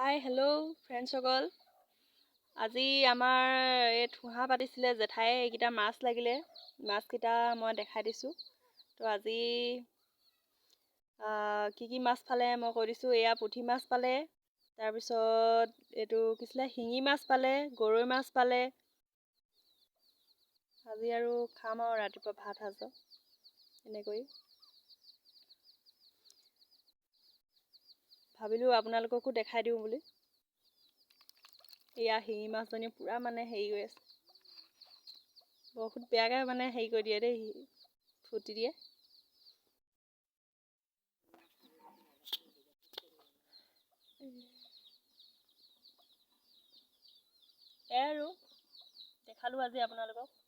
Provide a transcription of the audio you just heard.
Hi hello' ফ্ৰেণ্ডছসকল, আজি আমাৰ এই থোঁহা পাতিছিলে জেঠাই, এইকেইটা মাছ লাগিলে, মাছকেইটা মই দেখাই দিছোঁ। তো আজি কি কি মাছ পালে মই কৈ দিছোঁ। এয়া পুঠি মাছ পালে, তাৰপিছত এইটো কি আছিলে, শিঙি মাছ পালে, গৰৈ মাছ পালে। আজি আৰু খাম আৰু ৰাতিপুৱা ভাত সাজত এনেকৈ ভাবিলোঁ আপোনালোককো দেখাই দিওঁ বুলি। এয়া শিঙি মাছজনী পূৰা মানে হেৰি হৈ আছে, বহুত বেয়াকৈ মানে হেৰি কৰি দিয়ে দেই, ফুটি দিয়ে। এয়াই আৰু দেখালোঁ আজি আপোনালোকক।